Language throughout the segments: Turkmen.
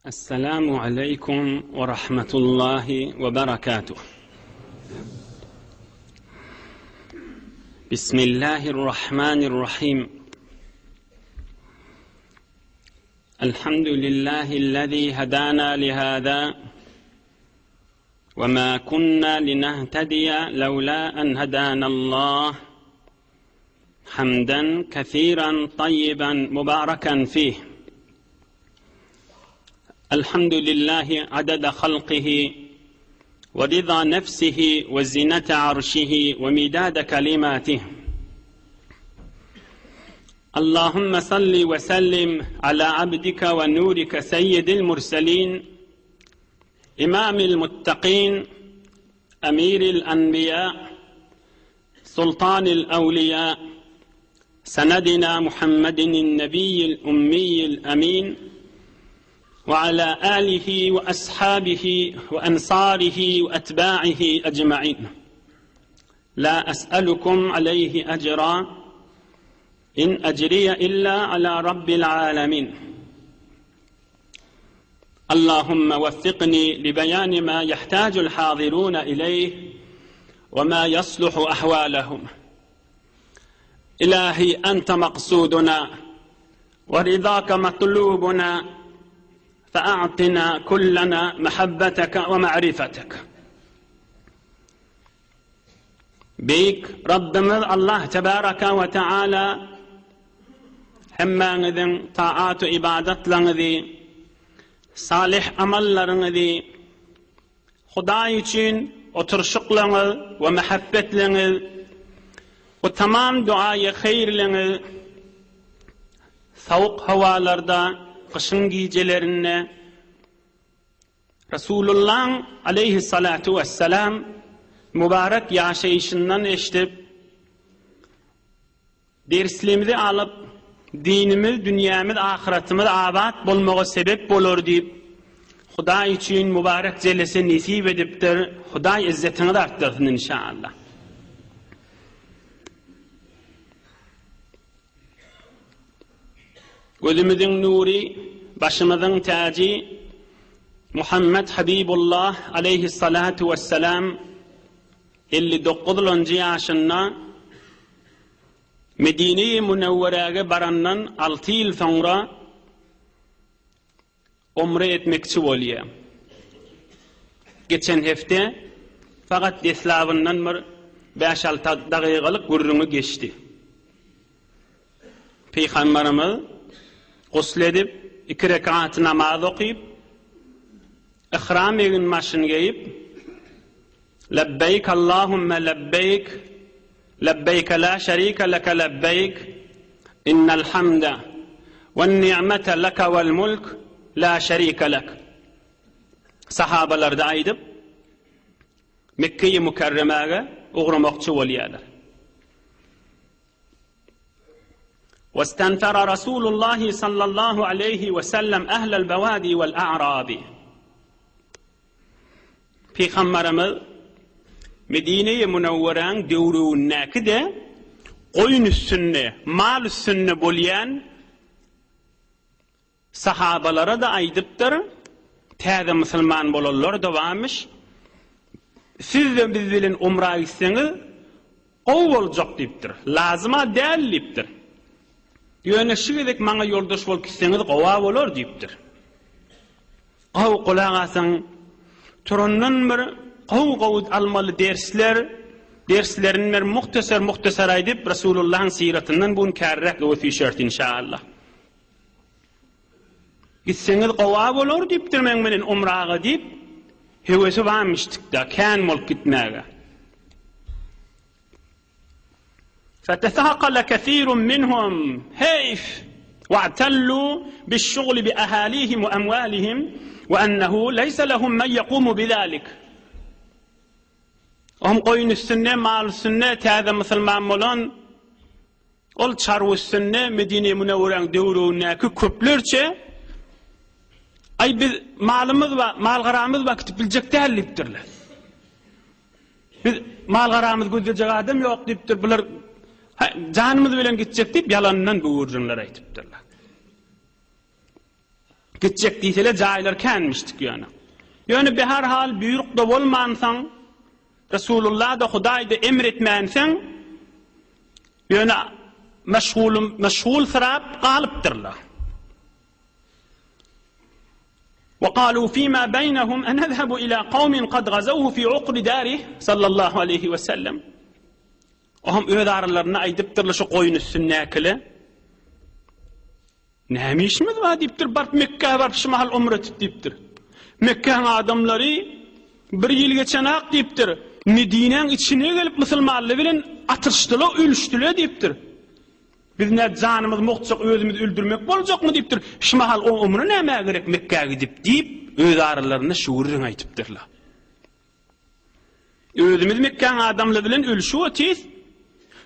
Esselamu aleýkum we rahmetullahi we berekatuh. Bismillahirrahmanirrahim. Elhamdülillahi'llezî hedâna lihâzâ ve mâ kunnâ linehtediye levlâ en hedânallâh. Hamden kesiran tayyiben mubaraken fih. Elhamdülillahi adada halqihi ve rıza nefsihi ve zinete arşihi ve midade kelimatih. Allahümme salli ve sellim ala abdika ve nurike seyyidil murselin imamil muttakin emiril enbiya Sultanil Ewliýa Senedina Muhammedin Nebiýil Ummiýil Emin we ala alihi we ashabihi we ensarihi we etba'ihi ecmaîn. La es'elukum aleyhi ecra in ecriye illa ala Rabbil alemin. Allahümme weffikni li beyani ma yehtacul hazirune ileyh ve ma yasluhu ahvalehum. İlahi ente maksuduna ve ridake matlubuna fe'a'tina kullana mehabbeteke ve ma'rifetek. Beýik Rabbimiz Allah tebaraka we taala hemmäňiziň taat-u ybadatlaryňyzy, salyh amallaryňyzy, Hudaý üçin oturyşyklaryňyz we mähebbetleňiz we tamam duaýy haýyrlaryňyz sowuk howalarda, gyşyň gijelerinde Resulullahyň aleýhissalatu wessalam mübarek ýaşaýşyndan eşidip, derslerimizi alyp, dinimiz, dünýämiz, ahyratymyz abat bolmaga sebep bolar diýip, Hudaý üçin mübarek jelese nesip edipdir. Hudaý izzetiňizi artdyrsyn inşallah. Gözümiziň nury, başymyzyň täji Muhammet Habibullah aleýhissalatu wessalam 59-njy ýaşynda Medine-i Münewweräge barandan 6 ýyl soňra Umre etmekçi bolýa. Geçen hepde fakat deslabyndan bir bäş-alty dagygalyk gürrüňi geçdi. Pygamberimiz gusl edip, iki rekat namaz okyp, ihram eginbaşyny geýip, Lebbeýk Allahümme lebbeýk, lebbeýke la şerike leke lebbeýk, innel hamde wen ni'mete leke vel mulk la şerike lek. Sahabalarda aýdyp, Mekge-i Mükerremäge ugramakçy bolýarlar. Westenfera Rasulullahi sallallahu aleýhi we sellem ehlel bewadi vel a'rabi. Pygamberimiz Medine-i Münewweräň döwründäki-de goýun üstünde, mal üstünde bolýan sahabalara-da aýdypdyr, täze musulman bolanlar-da barmyş, Siz-de biz bilen umra gitseňiz, gowy boljak diýipdir. Lazym-a däl diýipdir. Ýöne şu gezek maňa ýoldaş bolup gitseňiz gowa bolar diýipdir. Gowy gulak asyň. Turandan bir gowy-gowy almaly dersler, derslerini bir muhtasar-muhtasar aýdyp, Resulullahyň syratyndan bu gün kärräk öwüt inşallah. Gitseňiz gowa bolar diýipdir meň bilen umraga diýip, höwesi barmyşdykda, kän bolup gitmäge. Fetesakala kesirun minhum, heýf, wa'tallu biş-şugli bi ahalihim we amwalihim we ennehu leýse lehum men ýekumu bizalik. Ohm goýun üstünde, mal üstünde täze musulman bolan Ol çarwa üstünde Medine-i Münewweräň döwregindäki köplerçe, Aý, biz malymyz bar, mal-garamyz bar, gidip biljek däl diýipdirler. Biz mal-garamyzy gözlejek adam ýok diýipdir. Bular janymyz bilen gitjek diýip, ýalandan bu gürrüňleri aýdypdyrlar. Gitjek diýseler jaýlar känmişdik ýöne. Ýöne beherhal buýruk-da bolmansoň, Resulullah-da, Hudaý-da emr etmänsoň, ýöne meşgulym, meşgulsyrap galypdyrlar. Ve kalu fîmâ beynehum enezhebu ilâ kavmin kad gazawhu fî ukri dârih sallallahu aleyhi ve sellem. Ohm öz aralarynda aýdypdyrlar şu goýun üstündäkile. Näme işimiz bar diýipdir, baryp Mekgä baryp şu mahal umra etip diýipdir. Mekgäň adamlary bir ýyl geçenak diýipdir. Medinäň içine gelip musulmanlar bilen atyşdylar, ölüşdiler diýipdir. Biz nä janymyz mugtjak özümizi öldürmek boljakmy diýipdir. Şu mahal o umra nämä gerek Mekgä gidip diýip öz aralarynda şu gürrüňi aýdypdyrlar. Özümiz Mekgäň adamlary bilen ölüşip otyrys.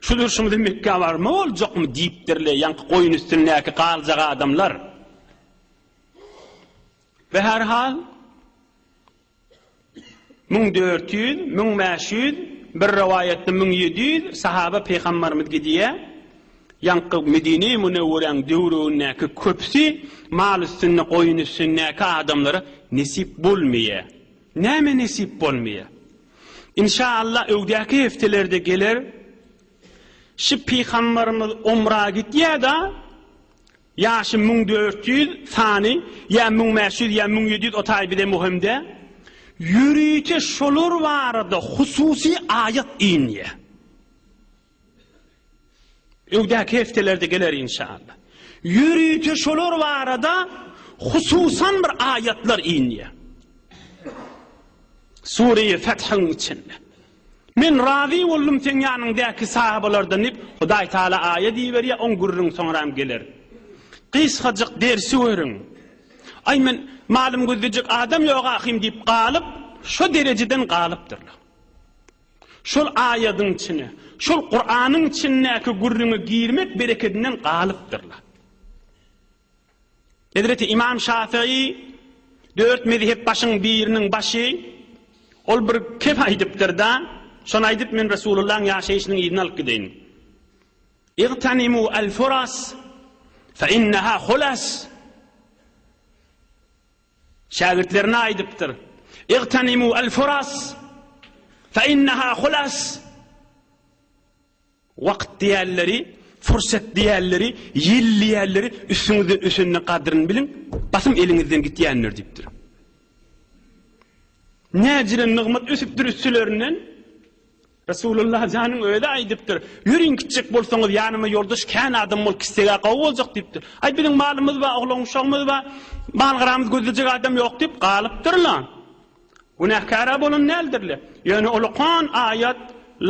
Şu durşumyza Mekgä barma boljakmy diýipdirler ýaňky goýun üstündäki galjak adamlar. Beherhal 1400, 1500, bir rowaýatda 1700 sahaba pygambarymyz gidýär. Ýaňky Medine-i Münewweräň döwregindäki köpüsi mal üstünde, goýun üstündäki adamlara nesip bolmaýar. Näme nesip bolmaýar? Inşa-Allah öňdäki hepdelerde geler. Şu pygambarymyz umra gitýär-da, ýaşy 1400 sany, ýa 1500, ýa 1700 o taý bize möhüm däl. Ýörite şolar barada hususy aýat inýär. Öňdäki hepdelerde geler inşallah. Ýörite şolar barada hususan bir aýatlar inýär. Sure-i Fethiň içinde. Men razy boldum seň ýanyňdaky sahabalardan diýip, Hudaý Taala aýat iberýär, oň gürrüňi soňram geler. Gysgajyk dersi görüň. Aý men malym gözlejek adam ýok ahym diýip galyp, şo derejeden galypdyrlar. Şol aýadyň içine, şol Kuranyň içindäki gürrüňe girmek berekedinden galypdyrlar. Hezreti Imam Şafii dört mezhep başyň biriniň başy ol bir kep aýdypdyr-da, şony aýdyp men Resulullahyň ýaşaýşynyň yzyny alyp gideýin. Igtanimu al-furas fe inneha hulas. Şägirtlerine aýdypdyr, Igtanimu al-furas, fe inneha hulas. Wagt diýenleri, fursat diýenleri, ýyl diýenleri üstüňizden ösenine gadryny biliň, basym eliňizden gitýändir diýipdir. Näjire nygmat ösüpdir üstülerinden? Resulullah janyň özi aýdypdyr, Ýörüň gitjek bolsaňyz ýanyma ýoldaş kän adam bolup gitseg-ä gowy boljak diýipdir. Aý biziň malymyz bar, oglan-uşagymyz bar, mal-garamyz gözlejek adam ýok diýip galypdyrlar. Günäkär-ä bolan däldirler. Ýöne ulakan aýat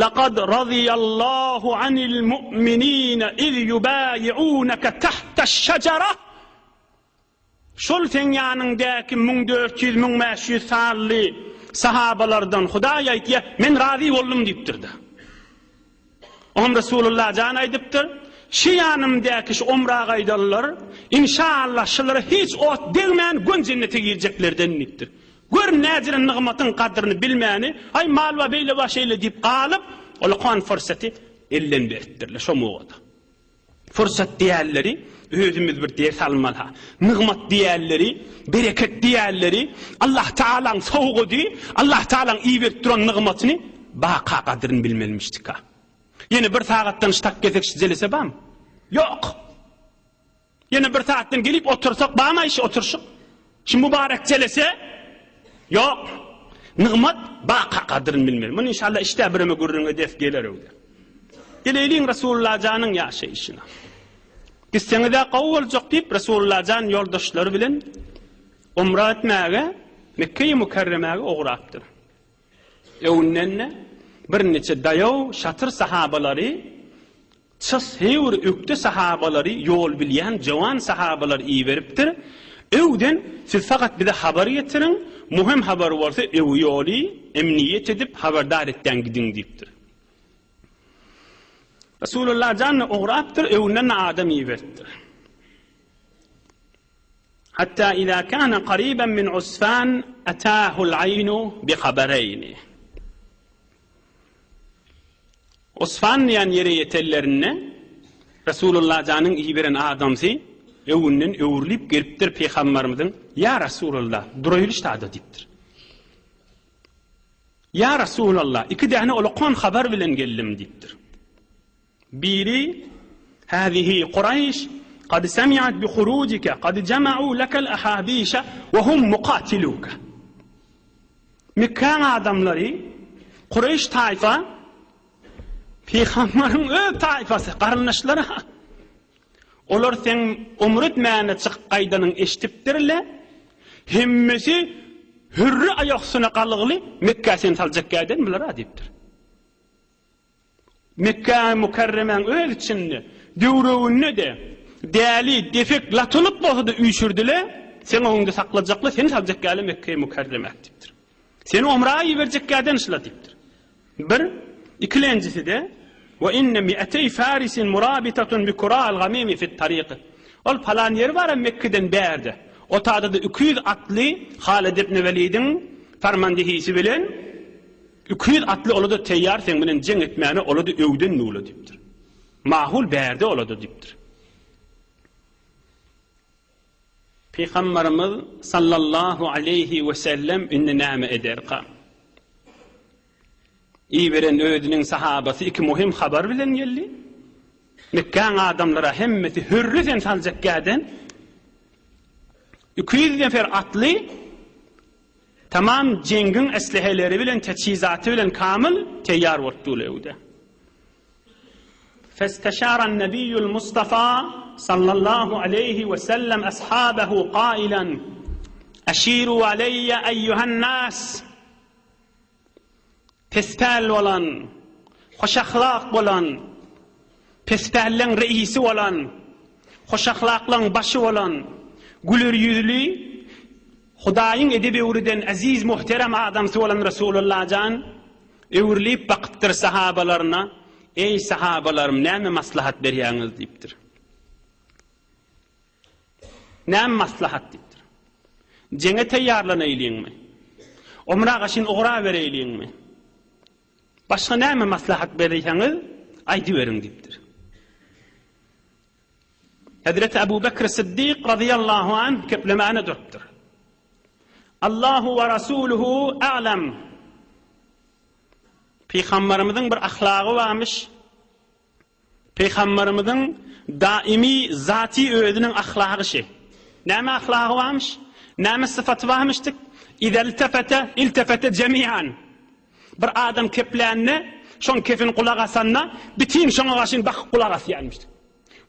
Laqad radiyallahu anil mu'minina iz yubayi'unaka tahtaş-şejara Şol seň ýanyňdäki 1400, 1500 sanly sahabalardan Hudaý aýtýar, men razy boldum diýipdir-de. Oňam Resulullah jan aýdypdyr, Şu ýanymdäki şu omra gaýdanlar, inşaallah şulara hiç ot degmän gön jennete girjeklerden diýipdir. Gör näjire nygmatyň gadryny bilmäni, aý mal bar beýle bar şeýle diýip galyp, olakan fursaty elden beripdirler şo mugada. Fursat diýenleri özümiz bir ders almaly-ha. Nygmat diýenleri, bereket diýenleri Allah Tagalaň sowgady, Allah Tagalaň iberip duran nygmatyny baka gadryny bilmelimişdik-ha. Ýene bir sagatdan ştak gelsek şu jelese bam? Ýok. Ýene bir sagatdan gelip otursak bam-aý şu oturşyk? Şu mübarek jelese? Ýok. Nygmat baka gadryny bilmeli. Muny inşallah işdä bireme gürrüň edes geler öwde. Geleýliň Resulullah janyň ýaşaýşyna. Gitseňiz-ä gowy boljak diýip Resulullah jan ýoldaşlary bilen umra etmäge Mekge-i Mükerremäge ugrapdyr. Öňünden-de birniçe daýaw şatyr sahabalary Çys höwür ökde sahabalary, ýol bilýän jowan sahabalary iberipdir. Öwden siz fakat bize habar getiriň, muhim habar bolsa öwi ýoly emniýet edip habardar etdäň gidiň diýipdir. Resulullah jan-da ugrapdyr, öwünden-de adam iberipdir. Hatta iza kana qariban min Usfan atahul aýnu bi habareyni. Usfan diýen ýere ýetenlerinde Resulullah janyň iberen adamsy Öwünden öwrülip gelipdir Pygambarymyzyň, Ýa Resulallah, duraýyly ştada diýipdir. Ýa Resulallah, iki däne ulkan habar bilen geldim diýipdir. Biri, Hazihi Kuraýş kad semi'at bi hurujike kad jama'u lekel ahabişe we hum mukatiluke. Mekgäň adamlary, Kureýş taýfa, Pygambaryň öz taýfasy, garyndaşlary-ha. Olar seň umra etmäne çykyp gaýdanyňy eşidipdirler. Hemmesi hürri aýak üstüne galgyly Mekgä seni saljak gäden bular-a diýipdir. Mekgä Mükerremäň öz içinde, döwreginde-de däli, defek, latylyk bolsa-da üýşürdiler, seň öňüňde saklajaklar, seni saljak gäle Mekge Mükerremä diýipdir. Seni umra iberjek gäden şular diýipdir. Bir, ikilenjisi-de, Ve inne mi'etey farisin murabitatun bi kura'l gamimi fit taryk. Ol palan ýeri bar-a Mekgeden bärde. O tada-da 200 atly Halid ibn Welidiň farmandehisi bilen 200 atly ola-da teýýar seň bilen jeň etmäne ola-da öwden nula diýipdir. Mahul bärde ola-da diýipdir. Pygambarymyz sallallahu aleýhi we sellem indi näme ederka? Iberen özüniň sahabasy iki muhim habar bilen geldi. Mekgäň adamlara hemmesi hürri sen saljak gäden 200 nefer atly tamam jeňgiň esleheleri bilen teçhizaty bilen kamyl teýýar bolup dur öwde. Festeşaren Nebiýül Mustafa sallallahu aleýhi we sellem ashabehu kailen Eşiru aleýye eýýühen nas Pespäl bolan, hoşahlak bolan, pespälleň reisi bolan, hoşahlaklaň başy bolan, güler ýüzli, Hudaýyň edep öwreden eziz muhterem adamsy bolan Resulullah jan öwrülip bakypdyr sahabalaryna, Eý sahabalarym näme maslahat berýäňiz diýipdir. Näme maslahat diýipdir. Jeňe taýýarlanaýlyňmy? Omra gaşyn ugrabereýliňmi? Başga näme maslahat berýäňiz, aýdyberiň diýipdir. Hezreti Abu Bekr Siddik razyýallahu anh keplemäne durupdyr. Allahu we Rasuluhu a'lam. Pygamberimiziň bir ahlagy barmyş. Pygamberimiziň daimi zati özüniň ahlagy şi. Näme ahlagy barmyş? Näme syfaty barmyşdyk? Izeltefete iltefete jemian. Bir adam keplände, şoň kefini gulak asanda, bitin şoňa garşyn bakyp gulak asýarmyşdyk.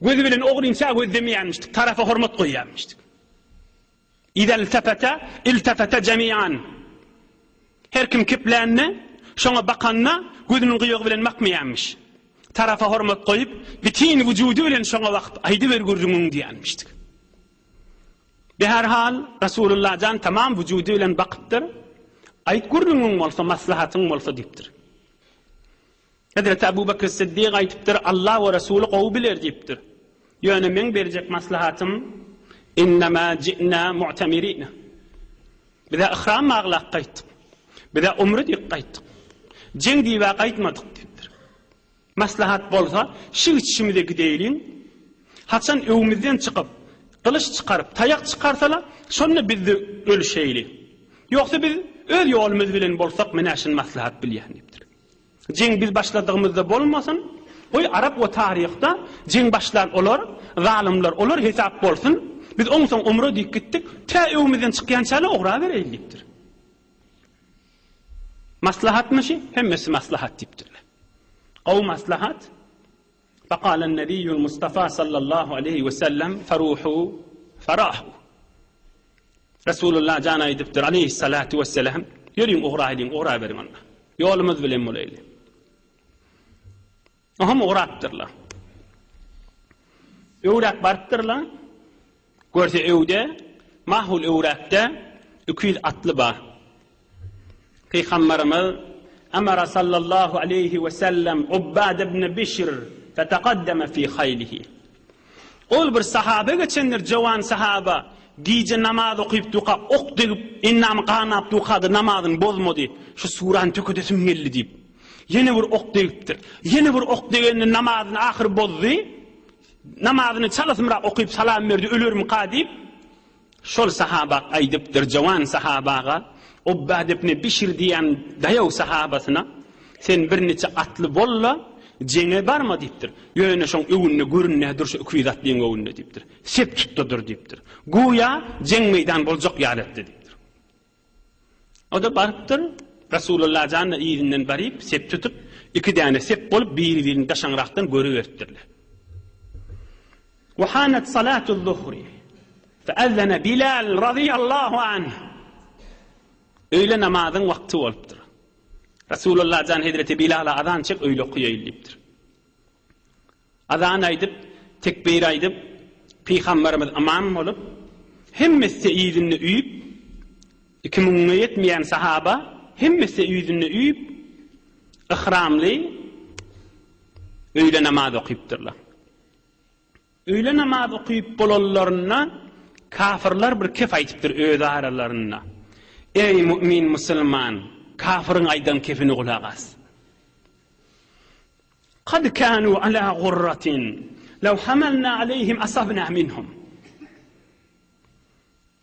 Gözi bilen ogrynça gözlemeýärmişdik, tarapa hormat goýýarmyşdyk. Izeltefete iltefete jemian. Her kim keplände, şoňa bakanda gözüniň gyýagy bilen bakmaýarmyş. Tarapa hormat goýup, bitin wujudy bilen şoňa bakyp, aýdyber gürrüňiňi diýýärmişdik. Beherhal, Rasulullah jan tamam wujudy bilen bakypdyr. Aýt gürrüňiň bolsa, maslahatyň bolsa diýipdir. Hezreti Abu Bekr Siddik aýdypdyr, Allah we Resuly gowy biler diýipdir. Ýöne meň berjek maslahatym, Innema ji'na mu'temirina. Biz-ä yhram baglap gaýtdyk. Biz-ä umre diýip gaýtdyk. Jeň diýib-ä gaýtmadyk diýipdir. Maslahat bolsa, şu gidişimize gideýliň. Haçan öwümizden çykyp, gylyç çykaryp, taýak çykarsalar, şonda biz-de ölüşeýli. Ýogsa biz öz ýolumyz bilen bolsak, men-ä şuny maslahat bilýän diýipdir. Jeň biz başladygymyzda bolmasyn, goý arap we taryhda jeň başlan olar, zalymlar olar hesap bolsun, biz oňsoň umra diýip gitdik, tä öwümizden çykýançaly ugrabereýin diýipdir. Maslahatmy şi? Hemmesi maslahat diýipdirler. Gowy maslahat. Fekalen nebiyyul Mustafa sallallahu aleyhi ve sellem feruhu ferahu. Resulullah jan aýdypdyr aleyhissalatu vesselam, ýörüň ugraýlyň, ugraberiň onda. Ýolumyz bilen bolaýly. Oňam ugrapdyrlar. Öwräk barypdyrlar. Görse öwde, mahul öwräkde 200 atly bar. Pygamberimiz Amara sallallahu aleýhi we sellem Ubbad ibn Bişr fetakaddeme fi haýlihi. Ol bir sahaba geçendir, jowan sahaba, gije namaz okyp duka ok degip, endamy ganap dukada namazyny bozmady. Şu surany tökedesim geldi diýip. Ýene bir ok degipdir. Ýene bir ok degende namazyny ahyr bozdy. Namazyny çalasymrak okyp salam berdi, ölermika diýip, şol sahaba aýdypdyr, jawan sahabaga, Ubbad ibn Bişr diýen daýaw sahabasyna, Sen birniçe atly bol-da, jeňe barma diýipdir. Ýöne şoň öwünde görünýä dur şu 200 atlyň öwünde diýipdir. Sep tutda dur diýipdir. Güýä jeň meýdan boljak ýaly etdi diýipdir. O-da barypdyr, Resulullah jan-da yzyndan baryp, sep tutup, iki däne sep bolup, biri-birini daşaňrakdan görüberipdirler. Wa hanat salatu zuhri. Fe'ezzene Bilal radiyallahu anh. Öýle namazyň wagty bolupdyr. Resulullah jan hezreti Bilala azan çek öýle okaýaýyn diýipdir. Azan aýdyp, tekbir aýdyp, Pygamberimiz ymam bolup, hemmesi yzynda üýüp, iki müňe ýetmeýän sahaba hemmesi yzynda üýüp, yhramly öýle namaz okypdyrlar. Öýle namaz okyp bolanlarynda kafyrlar bir kef aýdypdyr öz aralarynda. Eý mu'min musulman, kafyryň aýdan kefini gulak as. Kad kanu ala gurratin, lew hamalna aleyhim asabna minhum.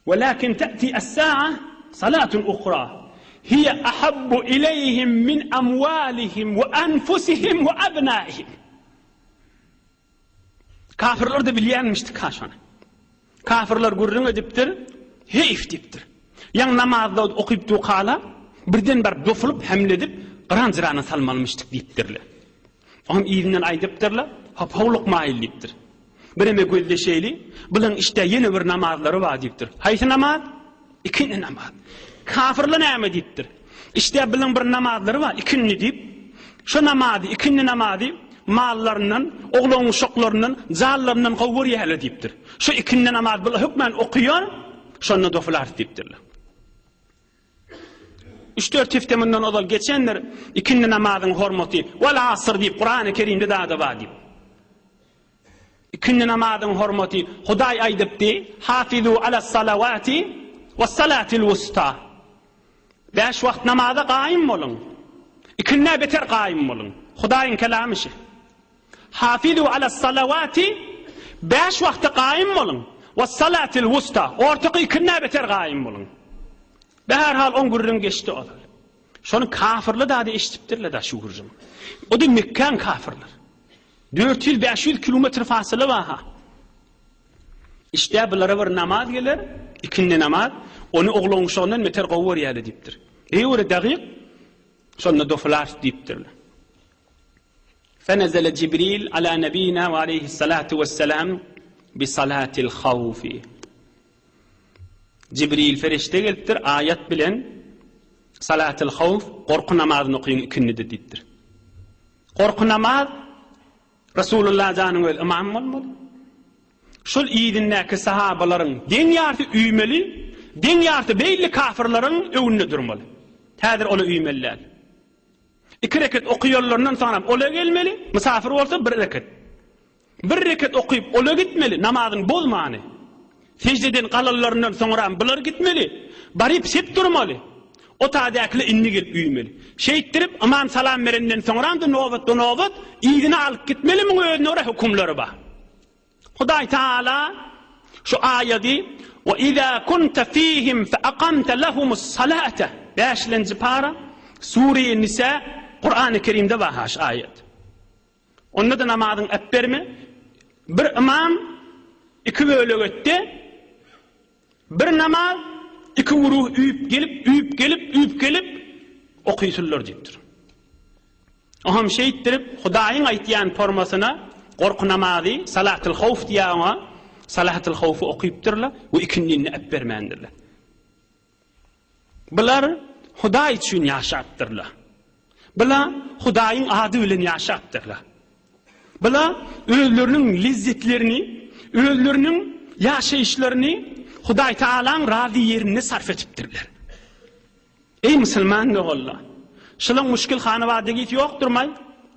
Welakin te'ti es-sa'a salatun uhra, hiye ahabbu ileyhim min amwalihim we anfusihim we abnaihim. Kafirler-de bilýänmişdi-ka şony. Kafirler gürrüň edipdir, Heýf diýipdir. Ýaňy namazda okyp dukala, birden baryp dosulyp, hemle edip, gyran-jyrana salmalymyşdyk diýipdirler. Oňam yzyndan aýdypdyrlar, Hop, howlukmaýyl diýipdir. Bireme gözleşeýli, bulaň işdä ýene bir namazlary bar diýipdir. Haýsy namaz? Ikindi namaz. Kafirler näme diýipdir? Işdä bilen bir namazlary bar, ikindi diýip. Şo namazy, ikindi namazy mallaryndan, oglan-uşaklaryndan, janlaryndan gowy görýärler diýipdir. Şo ikindi namaz bular hökmän okaýar, şonda dofularys diýipdirler. Üç-dört hepde mundan ozal geçendir, ikindi namazyň hormaty, Wal asr diýip, Kurany Kerimde zada bar diýip. Ikindi namazyň hormaty, Hudaý aýdypdy, Hafizu alas-salawati was-salatil wusta. Bäş wagt namaza gaýym boluň. Ikindä beter gaýym boluň. Hudaýyň kelamy şi. Hafizu alas-salawati bäş wagta gaýym boluň. Was-salatil wusta. Ortaky ikindä beter gaýym boluň. Bäherhal oň gürrüňi geçdi ozal. Şony kafyrlar dady eşidipdirler da şu gürrüňi. O da Mekgäň kafyrlar. 400-500 kilometr fasyla bar-ha. Işdä bulara bir namaz geler, ikindi namaz, ony oglan-uşagyndan beter gowy görýärler diýipdir. Eý göre dagyk, şonda dofularys diýipdirler. Fenezele Jibril ala nebina we aleyhissalatu vesselam bi salatil hawfi. Jibril ferişde gelipdir, aýat bilen salatil hawf, gorky namazyny okyň ikindide diýipdir. Gorky namaz Resulullah janyň özi ymam bolmaly. Şol yzyndaky sahabalaryň deň ýarysy üýmeli, deň ýarysy beýle kafirleriň öňünde durmaly. Häzir ola üýmeli däl. Iki reket okaýanlaryndan soňram ola gelmeli, mysafir bolsa bir reket. Bir reket okyp ola gitmeli, namazyny bozmany. Seždeden galanlaryndan soňram bular gitmeli, baryp sep durmaly. O taýdakylar indi gelip üýmeli. Şeýtdirip, ymam salam berenden soňram-da nobatba-nobat yzyna alyp gitmeli, muň özüne görä hökümleri bar. Hudaý Tagala şu aýady, Ve izâ kunte fîhim fe akamte lehumus-salâte, bäşilenji para, Sure-i Nisa, Kurany Kerimde bar ha şu aýat. Onda-da namazyň äpberme, bir ymam iki bölek etdi, bir namaz iki güruh üýüp gelip, üýüp gelip, üýüp gelip okysynlar diýipdir. Oňam şeýtdirip, Hudaýyň aýtýan formasyna gorky namazy, salatul howf diýýär oňa, salatul howfy okypdyrlar we ikindini äpbermändirler. Bular Hudaý üçin ýaşapdyrlar. Bular Hudaýyň ady bilen ýaşapdyrlar. Bular özleriniň lezzetlerini, özleriniň ýaşaýyşlaryny Hudaý Tagalaň razy ýerinde sarp edipdirler. Eý musulman doganlar! Şulaň muşkil hanabadagisi ýokdurmaý?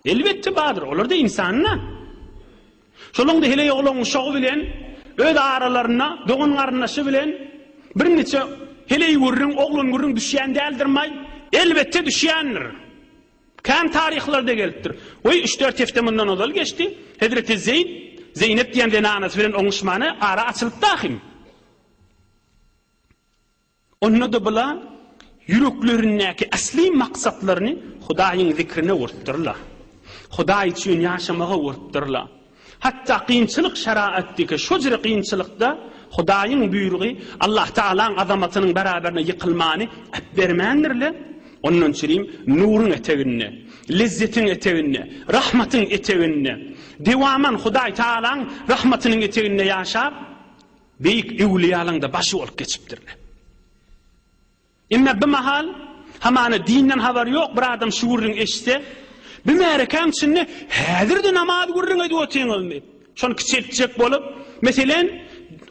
Elbetde bardyr, olar-da ynsan-da. Şolaň-da heleý oglan uşagy bilen öz aralarynda dogan-garyndaşy bilen birniçe heleý gürrüň, oglan gürrüň düşýän däldirmaý? Elbetde düşýändir. Kän taryhlarda gelipdir. Goý, üç-dört hepde mundan ozal geçdi. Hezreti Zeýd. Zeýnep diýen zenanasy bilen oňuşmany ara açylypdy ahym. Onda-da bula ýüreklerindäki äsli maksatlaryny Hudaýyň zikrine urupdyrlar. Hudaý üçin ýaşamaga urupdyrlar. Hatda kynçylyk şeraatdiki şo jüre kynçylykda Hudaýyň buýrugy Allah Tagalaň azamatynyň beraberine ýykylmany äpbermändirler. Ondan çürim nuruň eteginde, lezzetiň eteginde, rahmatyň eteginde, dewaman Hudaý Tagalaň rahmatynyň eteginde ýaşap, Beýik öwlüýalaň-da başy bolup geçipdirler. Emma bir mahal, hamana dinden habary ýok bir adam şu gürrüňi eşitse, Bu märekäň içinde häzir-de namaz gürrüň edip otyňyzmy? Şony kiçeltjek bolup, meselem,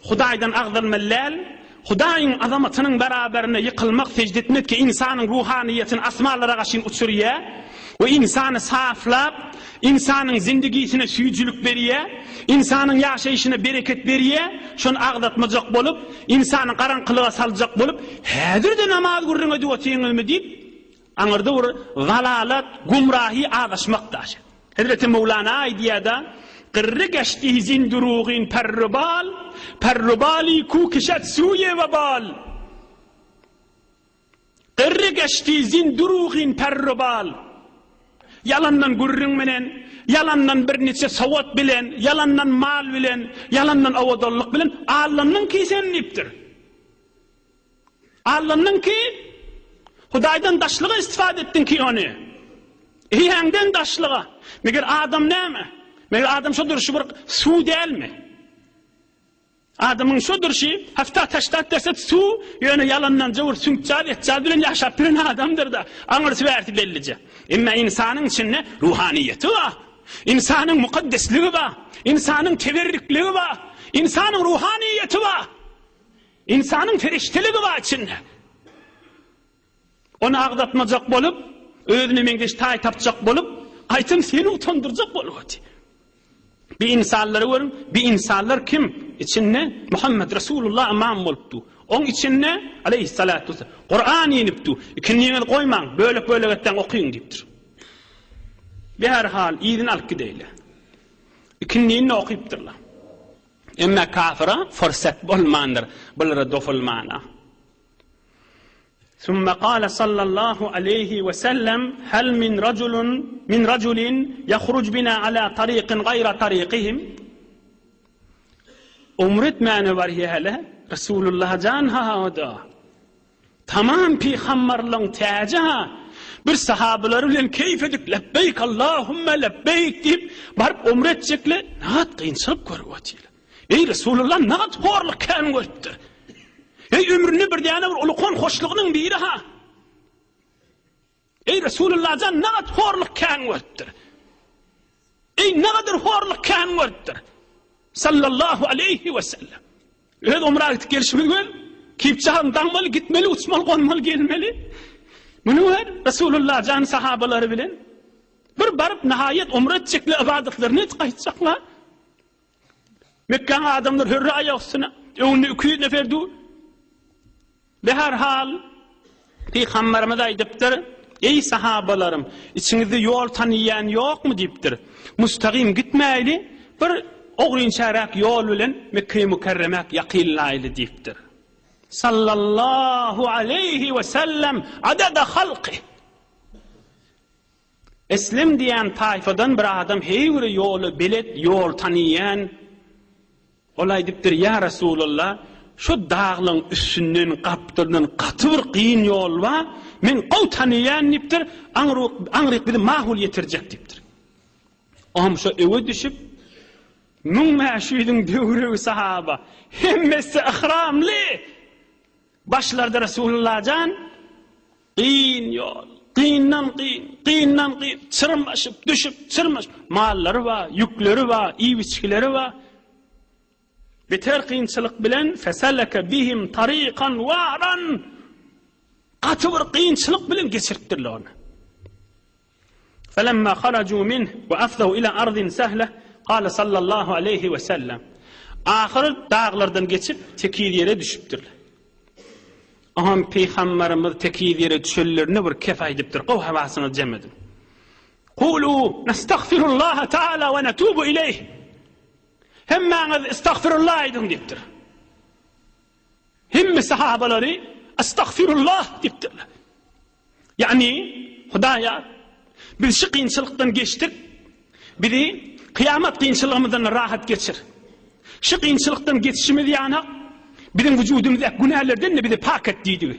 Hudaýdan agzalmaly däl, Hudaýyň azamatynyň beraberinde ýykylmak, sežde etmek ki, ynsanyň ruhanyýetini asmanlara gaşyn uçurýar we ynsany saflap, ynsanyň zindigisine süýjülik berýär, ynsanyň ýaşaýşyna bereket berýär, şony agzatmajak bolup, ynsany garaňkylyga saljak bolup, häzir-de namaz gürrüň edip otyňyzmy diýip, Aňyrda bir zalalat, gumrahy azaşmak daş. Hezreti Möwlana aýdýar-da, Gyrry geçdi zin durugyn perrubal, perrubali ku kişet suýe webal. Gyrry geçdi zin durugyn perrubal. Ýalandan gürrüň bilen, ýalandan birniçe sowat bilen, ýalandan mal bilen, ýalandan owadanlyk bilen allandyň ki sen diýipdir. Allandyň ki, Hudaýdan daşlyga istifade etdiň ki ony. Eýäňden daşlyga. Meger adam näme? Meger adam şo durşy bir suw dälmi? Adamyň şo durşy haftat haştat derset suw, ýöne ýalandan jowur süňkjaz etjaz bilen ýaşap bilen adamdyr-da. Aňyrsy bärsi bellije. Emma ynsanyň içinde ruhanyýeti bar. Ynsanyň mukaddesligi bar. Ynsanyň teberrikligi bar. Ynsanyň ruhanyýeti bar. Ynsanyň perişdeligi bar içinde. Ony agzatmajak bolup, özüne meňzeş taý tapjak bolup, gaýtam seni utandyrjak bolup otyr. Bir ynsanlary görüň, bir ynsanlar kim? İçinde Muhammed Resulullah ymam bolupdy. Oň içinde aleyhissalatu vesselam Kur'an inipdi. Ikindiňizi goýmaň, bölek-bölek etdäň okyň diýipdir. Berhal yzyny alyp gideýle. Ikindini okypdyrlar. Emma kafyra fursat bolmandyr bulara dofulmana. Summa kale sallallahu aleýhi we sellem hal min rajulun min rajulin ýahruj bina ala tarikin gaýra tarikihim Umre etmäne barýa hele Resulullah jan ha oda. Tamam pygambarlaň täji-ha bir sahabalary bilen keýp edip lebbeýk Allahümme lebbeýk diýip baryp umre etjekle nagat kynçylyk görüp otyrlar. Eý Resulullah nagat horluk kän görüpdir. Eý ömründe bir däne bir ulukan hoşlugynyň biri-ha. Eý Resulullah jan nagat horluk kän görüpdir. Eý nagadyr horluk kän görüpdir. Sallallahu aleýhi we sellem. Öz umra gidip gelşimiz gör. Kipçagyň daňmaly, gitmeli, uçmaly, gonmaly, gelmeli. Muny gör Resulullah jan sahabalary bilen. Bir baryp nihaýet umra etjekler, ybadatlaryny edip gaýtjaklar. Mekgäň adamlary hörre aýak üstüne. Öňünde 200 nefer dur. Beherhal, Pygamberimiz aýdypdyr, Eý sahabalarym, içiňizde ýol tanyýan ýokmy diýipdir. Mustagym gitmäýli, bir ogrynçarak ýol bilen Mekge-i Mükerremäk ýakynlaýly diýipdir. Sallallahu aleýhi we sellem adada halky. Eslem diýen taýfadan bir adam heý bir ýola belet, ýol tanyýan Ol aýdypdyr, Ýa Resulallah, şu daglaň üstünden, gapdalyndan gaty bir kyn ýol bar, men gowy tanaýan diýipdir, aňryk bizi mahul ýetirjek diýipdir. Oňam şo öwe düşüp, 1500-iň döwregi sahaba, hemmesi yhramly, başlarda Resulullah jan, Kyn ýol, kyndan kyn, kyndan kyn, çyrmaşyp, düşüp, çyrmaşyp, mallary bar, ýükleri bar, iýip-içgileri bar. Beter kynçylyk bilen feseleke bihim tarikan waran gaty bir kynçylyk bilen geçiripdirler ony. Felemma haraju minh we afzaw ila ardin sehle kale sallallahu aleýhi we sellem. Ahyry daglardan geçip tekiz ýere düşüpdirler. Oňam Pygamberimiz tekiz ýere düşenlerinde bir kef aýdypdyr, Gowy hawasyňyzy jem ediň. Kulu nestagfirullaha taala we netubu ileýh. Hemmäňiz estagfirullah aýdyň diýipdir. Hemme sahabalary estagfirullah diýipdirler. Ýagny, Hudaýa, biz şu kynçylykdan geçdik, bizi kyýamat kynçylygymyzdan rahat geçir. Şu kynçylykdan geçişimiz ýanak, biziň wujudymyzdaky günälerden-de bizi pak et diýdigi.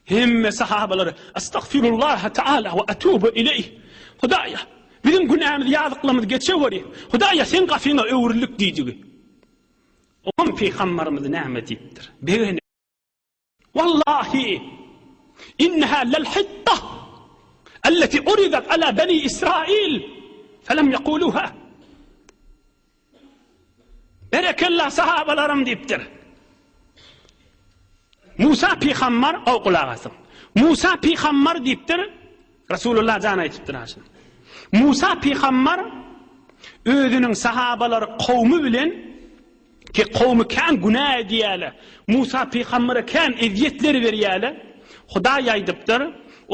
Hemme sahabalar Estagfirullaha taala we etubu ileýh. Hudaýa, biziň günämiz, ýazyklarymyzy geçeweri. Hudaýa, seň gapyňa öwrüldik diýdigi. Oňam pygambarymyz näme diýipdir? Begenip. Wallahi, inneha lel-hitta allati uridat ala bani Israil felem yekuluha. Berekella sahabalarym diýipdir. Musa pygambar gowy gulak asyň. Musa pygambar diýipdir. Rasulullah jan aýdypdyr haşyn. Musa pygambar özüniň sahabalary kowmy bilen ki kowmy kän günä edýärler. Musa pygambere kän ezýetler berýärler. Hudaý aýdypdyr,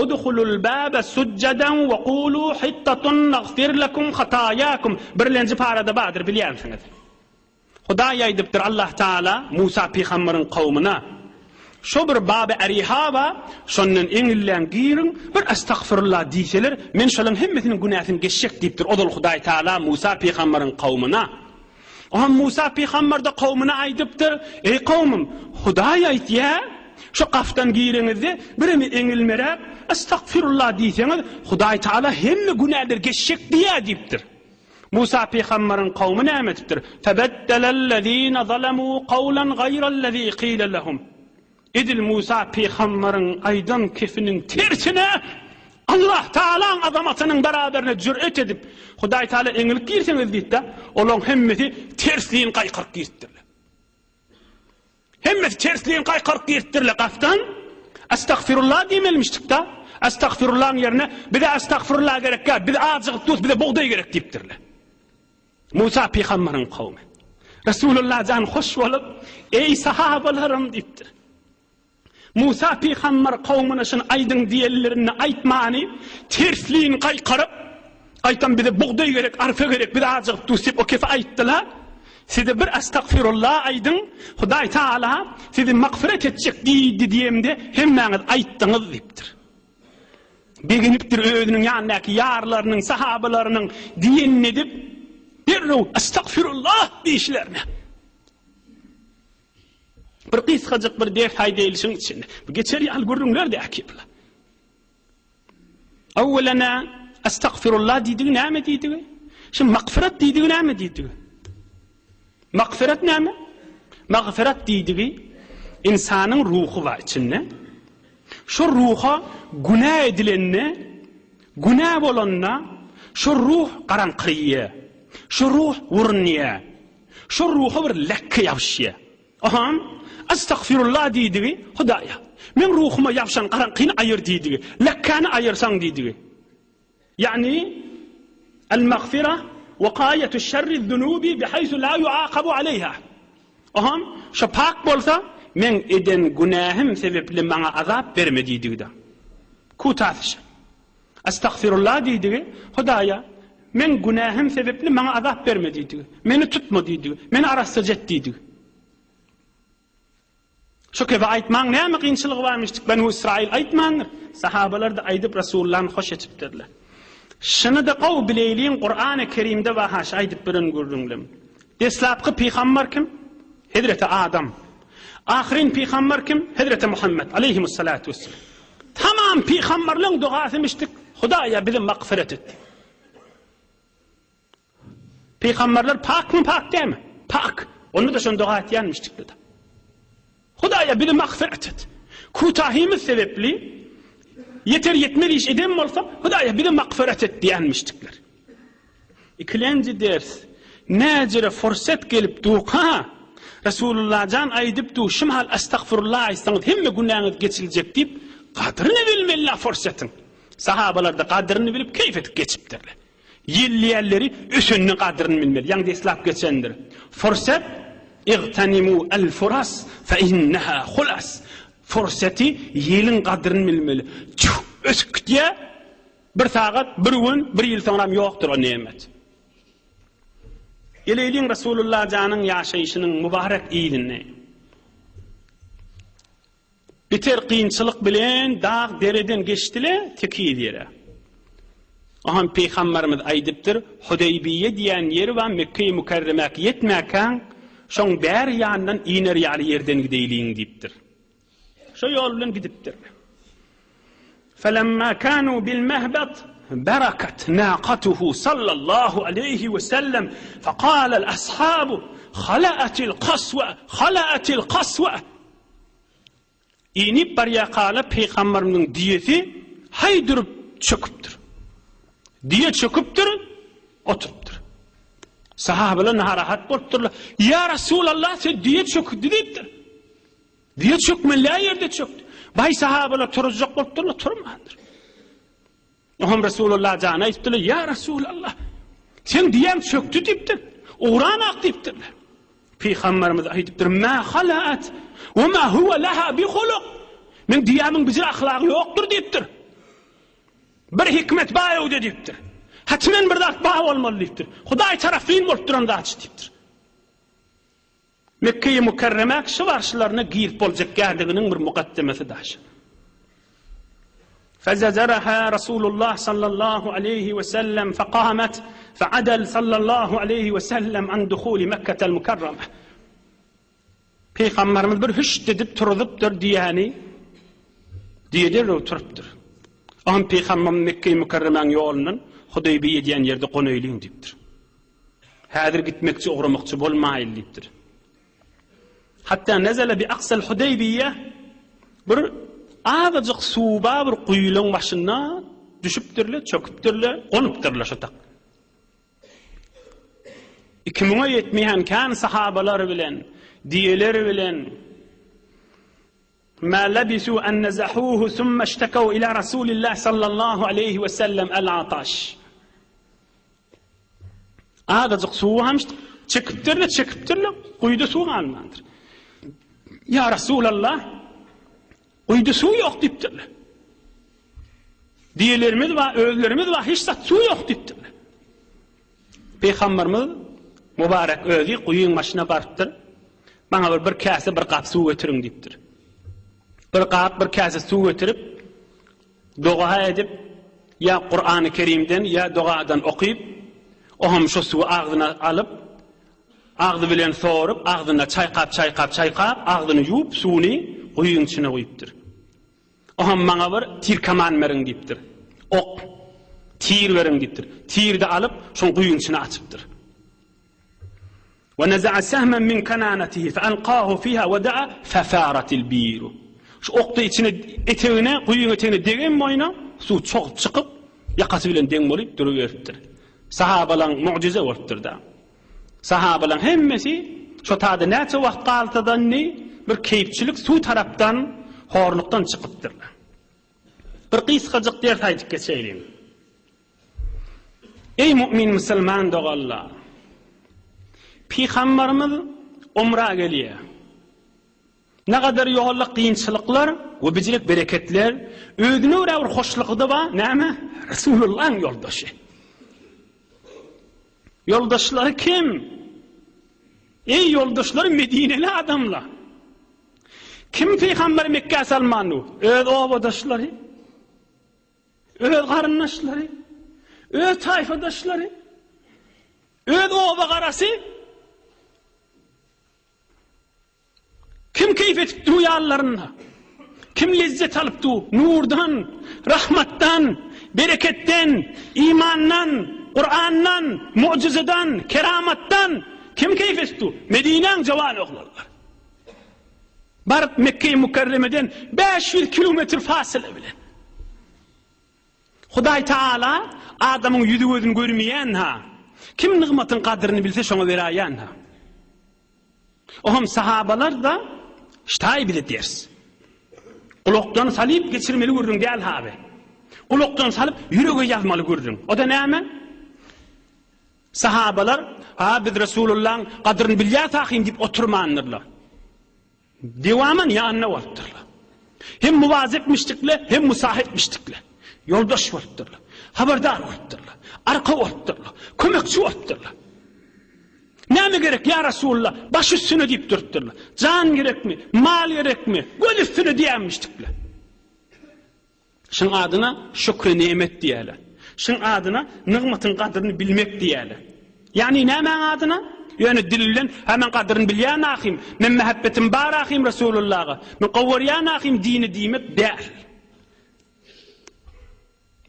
Udhulul baba sujjadan we kulu hittatun nagfir lekum hataýakum. Birlenji parada bardyr bilýänsiňiz. Hudaý aýdypdyr Allah Taala Musa pygamberyň kowmuna, Şo bir Baby Eriha bar, şondan eňilläň giriň, bir estagfirullah diýseler, men şolaň hemmesiniň günäsini geçjek diýipdir ozal Hudaý Taala Musa pygamberyň kowmuna. Oňa Musa pygamber-de kowmuna aýdypdyr, Eý kowmum, Hudaý aýtýar, şu gapdan gireňizde bireme eňilmeräk, Estagfirullah diýseňiz, Hudaý Tagala hemme günäleri geçjek diýýär diýipdir. Musa pygamberiň kowmy näme edipdir? Febeddelellezine zalemû kawlan gaýrellezî kile lehum. Edil Musa pygambaryň aýdan kefiniň tersine Allah Tagalaň azamatynyň beraberine jüret edip, Hudaý Tagala eňilip girseňiz diýipdi, olaň hemmesi tersliýin gaýkyryp giripdirler. Hemmesi tersliýin gaýkyryp giripdirler gapdan. Estagfirullah diýmelimişdik-da. Estagfirullahyň ýerine bize estagfirullah gerekkä, biz ajygyp durus, bize bugdaý gerek diýipdirler. Musa pygambaryň kowmy. Resulullah jan hoş bolup, Eý sahabalarym diýipdir. Musa pygambar kowmuna şuny aýdyň diýenlerinde aýtmany tersliň gaýkaryp, gaýtam bize bugdaý gerek, arpa gerek, biz ajygyp dus diýip o kefe aýtdylar. Size bir estagfirullah aýdyň, Hudaý Taala sizi magfyret etjek diýdi diýemde hemmäňiz aýtdyňyz diýipdir. Begenipdir özüniň ýanyndaky ýarlarynyň, sahabalarynyň diýenini edip, derrew Estagfirullah diýişlerine. Bir gysgajyk bir ders aýdaýlyşyň içinde. Bu geçer ýaly gürrüňler däki bular. Awwelena Estagfirullah diýdigi näme diýdigi? Şu magfirat diýdigi näme diýdigi? Magfirat näme? Magfirat diýdigi ynsanyň ruhy bar içinde. Şo ruha günä edilende, günä bolanda şo ruh garaňkyraýar. Şo ruh wurunýar. Şo ruha bir lekge ýapyşýar. Aham, Estagfirullah diýdigi, Hudaýa, meň ruhuma ýapyşan garaňkyny aýyr diýdigi, lekgäni aýyrsaň diýdigi. Ýagny, El-magfira wikaýatu şerriz-zunubi bihaýsu la ýuakabu aleýha. Oham, şo pak bolsa, meň eden günähim sebepli maňa azap berme diýdigi-de. Kutasy şo. Estagfirullah diýdigi, Hudaýa, meň günähim sebepli maňa azap berme diýdigi. Meni tutma diýdigi. Meni arassaja et diýdigi. Şu kebe aýtmaň näme kynçylygy barmyşdyk Benu Israil aýtmandyr. Sahabalar-da aýdyp Rasulullany hoş etipdirler. Şuny-da gowy bileýliň Kurany Kerimde bar-ha şu aýdyp beren gürrüňlem. Deslapky pygambar kim? Hezreti Adam. Ahyryn pygambar kim? Hezreti Muhammet aleýhimussalatu wesselam. Tamam pygambarlaň dogasymyşdyk Hudaýa bizi magfyret et. Pygamberler pakmy, pak dälmi? Pak. Onda-da şony doga etýänmişdik-de. Hudaýa bizi magfyrat et. Kütahymyz sebepli ýeter ýetmez iş eden bolsak, Hudaýa bizi magfyrat et diýenmişdikler. Ikilenji ders, näjere fursat gelip durka, Resulullah jan aýdyp dur, şu mahal estagfirullah aýtsaňyz hemme günäňiz geçiljek diýip, gadyryny bilmeli fursatyň. Sahabalar-da gadyryny bilip keýp edip geçipdirler. Ýelleýänleri ösenini gadryny bilmeli. Ýaňy deslap geçendir. Fursat, Igtanimu el-furas fe inneha hulas. Fursaty, ýeliň gadryny bilmeli. Çüw, ösüp gitýär. Bir sagat, bir gün, bir ýyl soňram ýokdur o nemet. Geleýliň Resulullah janyň ýaşaýşynyň mübarek yzyny. Beter kynçylyk bilen dag dereden geçdile tekiz ýere. Oňam Pygamberimiz aýdypdyr, Hudeýbiýe diýen ýer bar Mekgeýi Mükerremäk ýetmäkäň, şoň bäri ýanyndan iner ýaly ýerden gideýliň diýipdir. Şo ýol bilen gidipdirler. Felemma kanu bil mehbet berakat naqatuhu sallallahu aleýhi we sellem fekalel ashabu halaatil kaswa halaatil kaswa Inip barýakala pygamberimiziň düýesi haý durup çöküpdir. Düýe çöküpdir, oturypdyr. Sahabalar narahat bolupdyrlar. Ýa Resulallah, sen düýe çökdi diýipdir. Düýe çökmeli ýerde çökdi. Baý sahabalar turuzjak bolupdyrlar, turmandyr. Oňam Resulullah jana aýdypdyrlar, Ýa Resulallah, seň düýäň çökdi diýipdir. Ugranak diýipdirler. Pygamberimiz aýdypdyr, Mä halaat we ma huwa laha bi huluk. Meň düýämiň bijir ahlagy ýokdur diýipdir. Bir hikmet bar öwde diýipdir. Hatmen bir zat bar bolmaly diýipdir. Hudaý tarapyn bolup duran zat diýipdir. Mekgeýi Mükerremä şu barşlaryna girip boljak gädiginiň bir mukaddemesi daş. Fezezeraha Rasulullah sallallahu aleýhi we sellem fekamet feadel sallallahu aleýhi we sellem an duhuli Mekketel Mükerreme. Pygamberimiz bir hüşt edip turuzypdyr diýäni diýe derrew turupdyr. Oňam Pygamberimiz Mekgeýi Mükerremäň ýolundan Hudeýbiýe diýen ýerde gonaýlyň diýipdir. Häzir gitmekçi, ugramakçy bolmaýyl diýipdir. Hatda nezele bi aksal Hudeýbiýe bir azajyk suw bar bir guýulaň başynda düşüpdirler, çöküpdirler, gonupdyrlar şo tak. Iki müňe ýetmeýän kän sahabalar bilen, diýeler bilen Ma labisu an nazahuhu summa iştekaw ila Rasulillah sallallahu aleýhi we sellem el-ataş. Azajyk suwy hem çekipdirler, çekipdirler, guýuda suw galmandyr. Ýa Resulallah, guýuda suw ýok diýipdirler. Diýelerimiz bar, özlerimiz bar, hiç zat suw ýok diýipdirler. Peygamberimiz mübarek özi guýyň başyna barypdyr. Maňa bir bir käse bir gap suw getiriň diýipdir. Bir gap bir käse suw getirip, Doga edip, ýa Kurany Kerimden, ýa dogadan okyp, oňam şo suwy agzyna alyp, agzy bilen sorup, agzynda çaýkap, çaýkap, çaýkap, agzyny ýuwup, suwuny guýyň içine guýupdyr. Oňam maňa bir tir-kaman beriň diýipdir. Ok, tir beriň diýipdir. Tiri-de alyp, şoň guýyň içine atypdyr. We neza'a sehmen min kananatihi fe alkahu fiha we da'a fefaratil biru. Şu okda içine etegine, guýyň etegine degen boýuna suw çogup çykyp, ýakasy bilen deň bolup duruberipdir. Sahabalaň mugjyza bolupdyr da. Sahabalaň hemmesi şo tada näçe wagt galsa-da indi bir keýpçilik suw tarapdan horlukdan çykypdyrlar. Bir gysgajyk ders aýdyp geçeýliň. Eý mu'min musulman doganlar! Pygambarymyz umra gelýär. Nagadar ýolda kynçylyklar we bijirek bereketler, özüne görä bir hoşlugy-da bar, näme? Resulullahyň ýoldaşy. Ýoldaşlary kim? Eý ýoldaşlary Medineli adamlar! Kim pygamberi Mekgä salmandy? Öz obadaşlary. Öz garyndaşlary, öz taýfadaşlary, öz oba garasy kim keýp edip dur ýanlarynda? Kim lezzet alyp dur? Nurdan, rahmatdan, bereketden, imandan, Kurandan, mugjyzadan, keramatdan kim keýp edip dur? Medinäň jawan oglanlary. Baryp Mekge-i Mükerremeden 500 kilometr fasyla bilen. Hudaý Taala adamyň ýüzi gözüni görmeýän ha. Kim nygmatyň gadryny bilse şoňa beräýän ha. Oňam sahabalar da ştaý bize ders. Gulakdan salyp geçirmeli gürrüň däl haby. Gulakdan salyp ýürege ýazmaly gürrüň. O da näme? Sahabalar, Ha, biz Resulullahyň gadryny bilýäs ahyn diýip oturmandyrlar. Dewaman ýanynda bolupdyrlar. Hem muwazepmişdikler, hem musahipmişdikler. Ýoldaş bolupdyrlar. Habardar bolupdyrlar. Arka bolupdyrlar. Kömekçi bolupdyrlar. Näme gerek, ýa Resulullah? Baş üstüne diýip durupdyrlar. Jan gerekmi, mal gerekmi, göz üstüne diýenmişdikler. Şuň adyna şükri nimet diýerler. Şuň adyna nygmatyň gadryny bilmek diýerler. Ýagny nämäň adyna? Ýöne dil bilen, hä men gadryny bilýän ahym, men mähebbetim bar ahym Resulullaha, men gowy görýän ahym dini diýmek däl.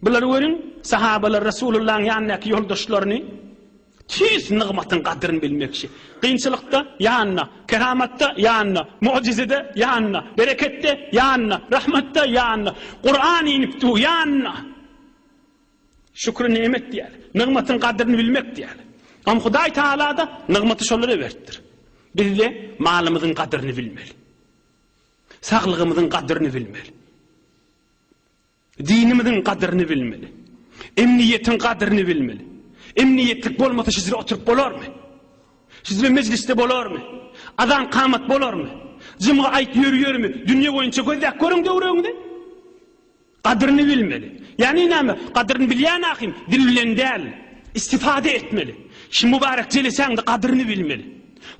Bulary görüň, sahabalar Resulullahyň ýanyndaky ýoldaşlaryny tüýs nygmatyň gadryny bilmekçi. Kynçylykda ýanynda, keramatda ýanynda, mugjizede ýanynda, bereketde ýanynda, rahmatda ýanynda, Kuran inip dur ýanynda. Şükür nimet diýýär. Nygmatyň gadryny bilmek diýýär. Am Hudaý Taala-da nygmaty şolara beripdir. Biz-de malymyzyň gadryny bilmeli. Saglygymyzyň gadryny bilmeli. Dinimiziň gadyryny bilmeli. Emniýetiň gadyryny bilmeli. Emniýetlik bolmasa şizre oturyp bolarmy? Şizre mejlisde bolarmy? Azan kamat bolarmy? Jymga aýt ýör ýörmi? Dünýe boýunça gözläp görüň döwregiňizi. Gadyryny bilmeli. Ýagny näme? Gadyryny bilýän ahym dil bilen däl, istifade etmeli. Şu mübarek jelesäňde gadyryny bilmeli.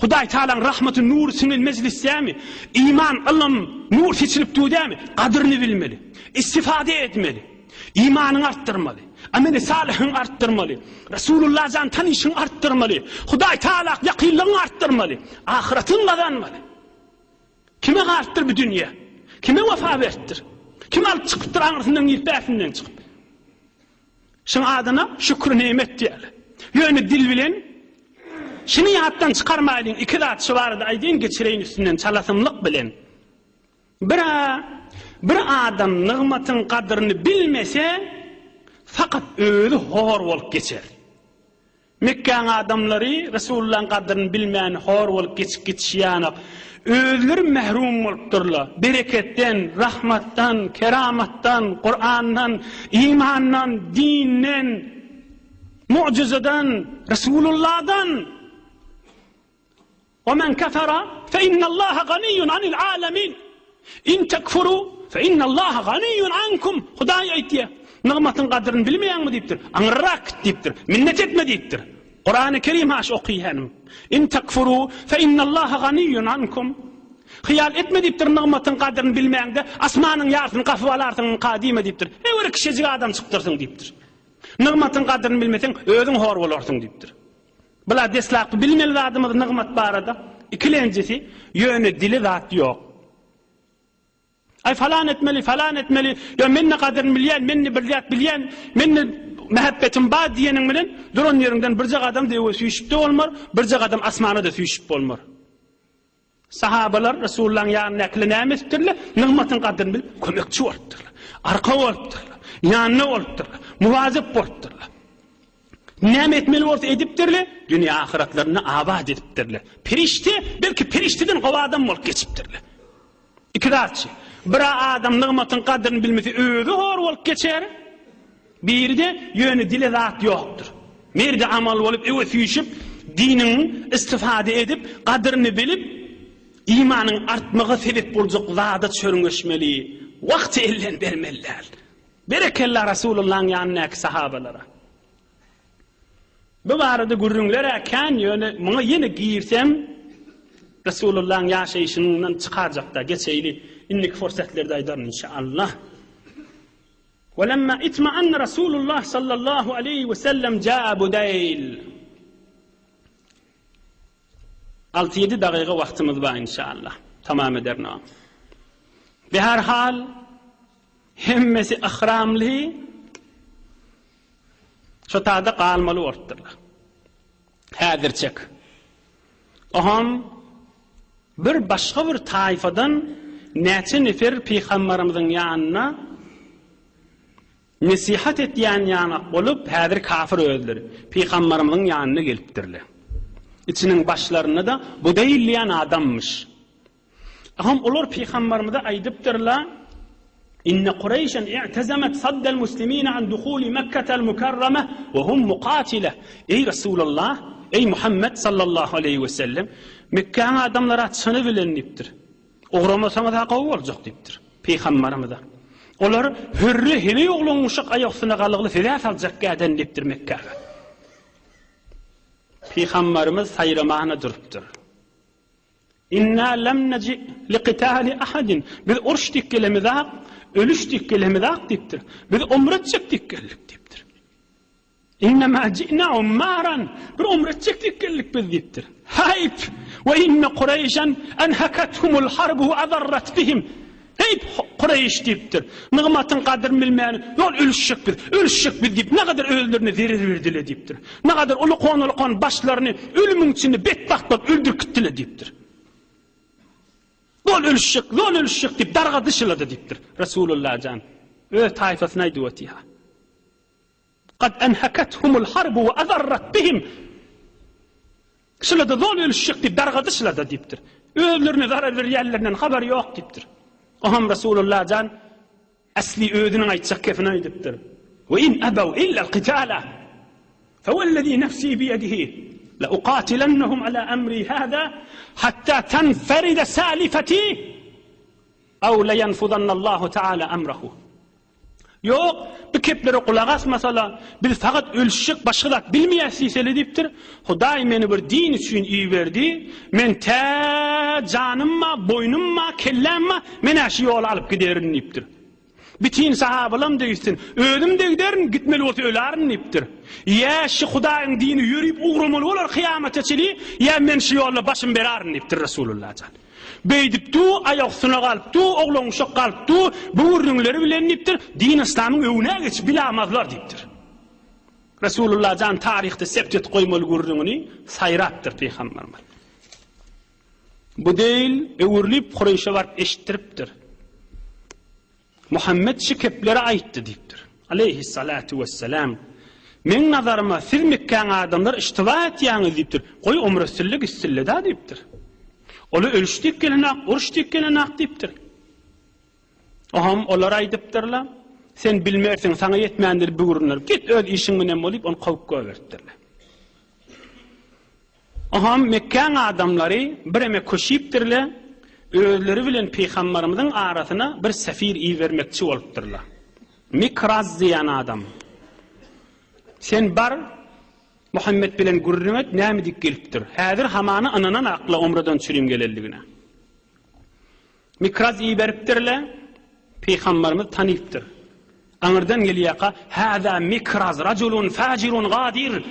Hudaý Tagalaň rahmaty nury siňen mejlis dämi? Iman, ylym, nur seçilip dur dämi? Gadyryny bilmeli. Istifade etmeli. Imanyňy artdyrmaly. Ameli salyhyňy artdyrmaly. Resulullah jan tanyşyňy artdyrmaly. Hudaý Tagala ýakynlygyňy artdyrmaly. Ahyratyňy gazanmaly. Kime galypdyr bu dünýe? Kime wepa beripdir? Kim alyp çykypdyr aňyrsyndan girip bärsinden çykyp? Şuň adyna şükür nemet diýerler. Ýöne dil bilen şuny ýatdan çykarmaýlyň, iki zat şu barada aýdaýyn, geçireýin üstünden çalasynlyk bilen. Bir bir adam nygmatyň gadyryny bilmese, fakat özi hor bolup geçer. Mekgäň adamlary Resulullahyň gadryny bilmän hor bolup geçip gidişýänok. Özleri mährum bolupdyrlar. Bereketden, rahmatdan, keramatdan, Kurandan, imandan, dinden, mugjyzadan, Resulullahdan. Ve men kefere fe innallaha ganiyyun anil alemin. In tekfuru fe innallaha ganiyyun ankum. Hudaý aýtýar. Nygmatyň gadryny bilmeýäňmi diýipdir. Aňyrrak git diýipdir. Minnet etme diýipdir. Kurany Kerim haş okyýanym. In tekfuru fe innallaha ganiyyun ankum. Hyýal etme diýipdir nygmatyň gadryny bilmäňde asmanyň ýarsyny gapyp alarsyň kadime diýipdir. Eý bir kişejik adam çykdyrsyň diýipdir. Nygmatyň gadryny bilmeseň özüň hor bolarsyň diýipdir. Bula deslapky bilmeli zadymyz nygmat barada. Ikilenjisi, ýöne dili zat ýok. Aý falan etmeli, falan etmeli, ýa men-de gadyryny bilýän, men-de bir zat bilýän, men-de mähepbetim bar diýeniň bilen duran ýeriňden birje gadam döwe süýşüp-de bolmar, birje gadam asmana-da süýşüp bolmar. Sahabalar Resulullahyň ýanyndakylar näme edipdirler? Nygmatyň gadryny bilip, kömekçi bolupdyrlar. Arka bolupdyrlar. Ýanynda bolupdyrlar. Muwazyp bolupdyrlar. Näme etmeli bolsa edipdirler, dünýä ahyratlaryny abat edipdirler. Perişde, belki perişdeden gowy adam bolup geçipdirler. Iki zatçy. Bir adam nygmatyň gadryny bilmese özi hor bolup geçer. Biri-de ýöne dile zat ýokdur. Merdi amal bolup öwe süýşüp, diniň istifade edip, gadryny bilip, imanyň artmaga sebep boljak zada çörňeşmeli, wagty elden bermeli däl. Berekella Rasulullahyň ýanyndaky sahabalara. Bu barada gürrüňler-ä kän, ýöne muňa ýene girsem, Resulullahyň ýaşaýşyndan çykarjak-da, geçeýli, indiki fursatlarda aýdaryn, inşallah. Welemma itma'anna Rasulullah sallallahu aleýhi we sellem ja'a Budeýl. Alty-ýedi dagyga wagtymyz bar inşallah. Tamam ederin o. Beherhal, hemmesi yhramly, Şo tada galmaly bolupdyrlar. Häzirçek. Oham bir başga bir taýfadan näçe nefer pygambarymyzyň ýanyna nesihat etýän ýanak bolup, häzir kafir özleri, pygambarymyzyň ýanyna gelipdirler. Içiniň başlarynda-da Budeýl diýen adammyş. Aham olar pygambarymyza aýdypdyrlar, Inne Kureýşen i'tezemet saddel muslimine an duhuli Mekketel mukarrame we hum mukatile. Eý Resulallah, eý Muhammet sallallahu aleýhi we sellem, Mekgäň adamlary çyny bilen diýipdir. Ugramasaňyz-a gowy boljak diýipdir pygambarymyza. Olar hürri heleý ogluň uşak aýak üstüne galygly size saljak gäden diýipdir Mekgäge. Pygambarymyz saýramana durupdyr. Inna lem neji li qitali ahadin. Biz uruş diýip gelemizak, ölüş diýip gelemizak diýipdir. Biz umra etjek diýip geldik diýipdir. Innema ji'na ummaran. Bir umra etjek diýip geldik biz diýipdir. Haýp! We inne Kureýşen enhakathumul harbu we adarrat bihim. Heý, Kureýş diýipdir. Nygmatyň gadyryny bilmän, ýol ölüşjek biz, ölüşjek biz diýip, nägadar özlerine zerer berdile diýipdir. Nägadar ulukan-ulukan başlaryny ölümiň içinde betbagt bolup öldürip gitdile diýipdir. Zol ölüşjek, zol ölüşjek diýip dargadyşylady diýipdir. Resulullah jan öz taýfasyna aýdyp otyr. Kad enhakethumul harbu we azarrat bihim. Şulada zol ölüşjek diýip dargady şulada diýipdir. Özlerine zarar berýänlerinden habary ýok diýipdir. Oham Resulullah jan asli özüniň aýtjak kepini aýdypdyr. We in abaw illa al-qitala. Fawalladhi nafsi biyadihi la uqatilannahum ala amri hada hatta tanfarida salifati aw la yanfudanna Allahu taala amrahu. Ýok, bu keplere gulak asmasala, biz fakat ölüşjek başga zat bilmeýäs diýseli diýipdir. Hudaý meni bir din üçin iberdi, men tä janym-ma, boýnum-ma, kelläm-ma, men-ä şu ýoly alyp giderin diýipdir. Bütin sahabalam-da gitsin, özüm-de giderin, gitmeli bolsa ölarin diýipdir. Ýa şu Hudaýyň dini ýörüp ugramaly bolar kyýamata çili, ýa men şu ýolda başym berarin diýipdir Resulullah jan. Beýdip du, aýak üstüne galyp du, oglan-uşak galyp du, bu gürrüňleri bilen diýipdir, din-yslamyň öňüne geçip bilamazlar diýipdir. Resulullah jan taryhda sept edip goýmaly gürrüňini saýrapdyr pygamberimiz. Bu deýil öwrülip Kureýşe baryp eşitdiripdir. Muhammet şu kepleri aýtdy diýipdir. Aleýhissalatu wessalam. Meň nazaryma siz Mekgäň adamlary iştiba etýäňiz diýipdir. Goý umra etsinle gitsinle-dä diýipdir. Ola ölüş diýip gelenok, uruş diýip gelenok diýipdir. Oham olar aýdypdyrlar, Sen bilmersiň, saňa ýetmändir bu gürrüňler. Git öz işiň bilen bol diýip ony kowup goýberipdirler. Oham Mekgäň adamlary bireme köşipdirler, özleri bilen pygambarymyzyň arasyna bir sefir ibermekçi bolupdyrlar. Mikraz diýen adam. Sen bar, Muhammet bilen gürrüň et, näme diýip gelipdir. Häzir hamana ynanan akla umradan çürim gelenligine. Mikraz iberipdirler, pygambarymyz tanypdyr. Aňyrdan gelýärka, Hâzâ Mikraz rajulun fajirun gadir.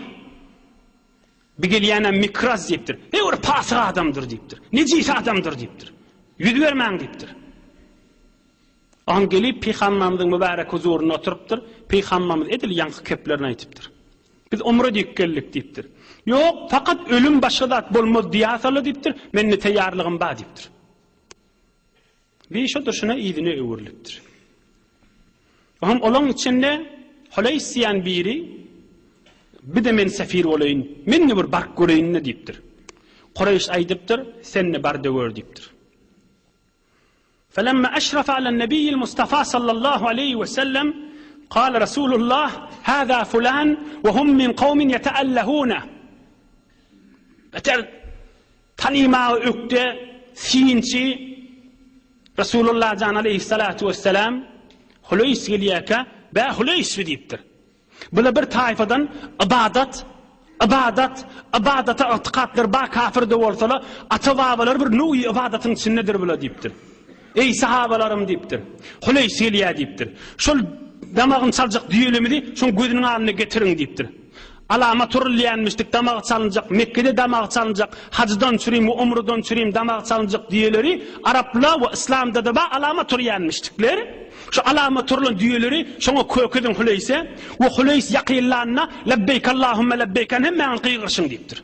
Bi gelýänem Mikraz diýipdir. Eý bir pasyk adamdyr diýipdir. Nejis adamdyr diýipdir. Ýüz bermäň diýipdir. Oňa gelip pygamberimiziň mübärek huzurynda oturypdyr. Pygamberimiz edil ýaňky keplerini aýdypdyr. Biz umra diýip geldik diýipdir. Ýok, fakat ölüm başga zat bolmaz diýäsala diýipdir. Mende taýýarlygym bar diýipdir. Bir şo durşuna yzyna öwrülipdir. Oňam olaň içinde Huleýs diýen biri, Bir-de men sefir bolaýyn, men-de bir baryp göreýin-le diýipdir. Kureýş aýdypdyr, Sen-de bar-da gör diýipdir. Felemma eşrefe alen nebiyyil Mustafa sallallahu aleýhi we sellem, kâle Resulullah, Hâzâ fulan we hum min kawmin yeteellehûne. Beter Tanymaga ökde synçy Resulullah jan aleýhissalatu wessalam Huleýs gelýärkä, Bä Huleýs bi diýipdir. Bula bir taýfadan ybadat, ybadat, ybadata ygtykatlary bar kafir-de bolsalar, ata-babalary bir nowýy ybadatyň içindedir bula diýipdir. Eý sahabalarym diýipdir. Huleýs gelýär diýipdir. Şol damagyny çaljak düýelimizi şoň gözüniň alnyna getiriň diýipdir. Alama turulýanmyşdyk damagy çalynjak, Mekgede damagy çalynjak, hajydan çürim we umradan çürim damagy çalynjak düýeleri arapla we yslamda-da bar alama turýanmyşdykler. Şu alama turulan düýeleri şoňa kökeziň Huleýse we Huleýs ýakynlanda Lebbeýk Allahümme lebbeýk hemmäňiz gygyryşyň diýipdir.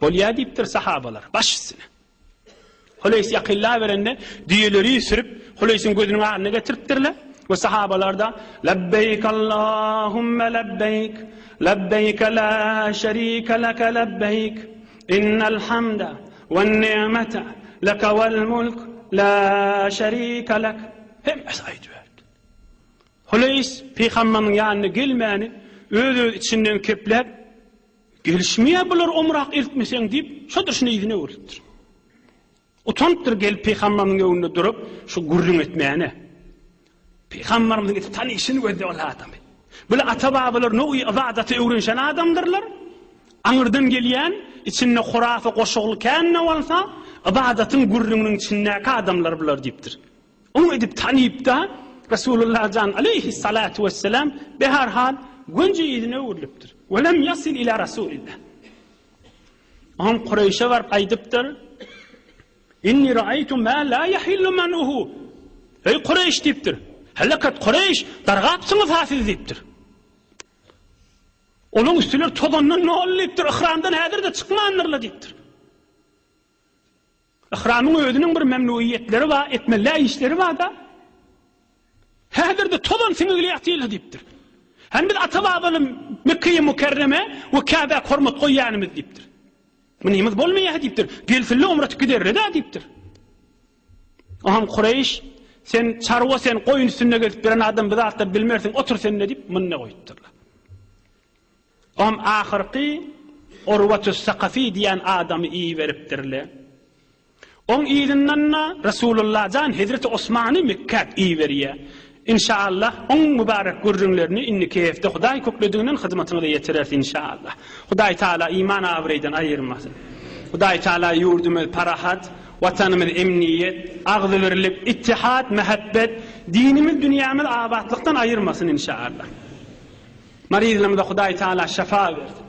Bolýa diýipdir sahabalar, baş üstüne. Huleýs ýakynlaberende, düýeleri sürüp, Huleýsiň gözüniň alnyna getiripdirler we sahabalar-da, Lebbeýk Allahümme lebbeýk, lebbeýke la şerike leke lebbeýk, innel hamde wen-ni'mete leke vel-mulk la şerike lek. Hemmesi aýdyberdi. Huleýs pygamberiň ýanyna gelmäni öz-öz içinden kepläp, Gelişmeýär bular omrak eltmeseň diýip, şo durşuna yzyna öwrülipdir. Utanypdyr gelip pygamberimiziň öňünde durup, şu gürrüň etmäne. Pygamberimiziň edip tanyşyny gözle ol adamy. Bular ata-babalar nowy ybadaty öwrenişen adamdyrlar. Aňyrdan gelýän, içinde hurafa goşugly kän-de bolsa, ybadatyň gürrüňiniň içindäki adamlar bular diýipdir. Oňa edip tanyp-da, Resulullah jan aleýhissalatu wesselam beherhal gönje yzyna öwrülipdir. We lem ýasil ila Rasulillah. Oňam Kureýşe baryp aýdypdyr, Inni ra'aýtu ma la ýahillu man'uhu. Eý Kureýş diýipdir. Helekat Kureýş, dargapsyňyz-ha siz diýipdir. Olaň üstüleri tozandan doly diýipdir, yhramdan häzir-de çykmandyrlar diýipdir. Yhramyň özüniň bir memnuiýetleri bar, etmeli däl işleri bar-da. Häzir-de tozan siňigli ýatyrlar diýipdir. Hem biz ata-babaly Mekgeýi Mükerreme we Käbä hormat goýýanymyz diýipdir. Munymyz bolmaýar diýipdir. Gelsinler umra etip giderler-dä diýipdir. Oňam Kureýş, Sen çarwa sen, goýun üstünde gezip ýören adam bu zatlary bilmersiň, otur sen-de diýip, munda goýupdyrlar. Oňam ahyrky Urwatus Sakafi diýen adamy iberipdirler. Oň yzyndan-da Resulullah jan Hezreti Osmany Mekgä iberýär. Inşaallah, oň mübarek gürrüňlerini indiki hepde Hudaý köklediginden hyzmatyňyza ýetireris inşaallah. Hudaý Taala iman abraýdan aýyrmasyn. Hudaý Taala ýurdumyz parahat, Watanymyz emniýet, agzybirlik, ittihat, mähebbet, dinimiz dünýämiz abatlykdan aýyrmasyn inşaallah. Maryzlarymyza Hudaý Taala şyfa bersin.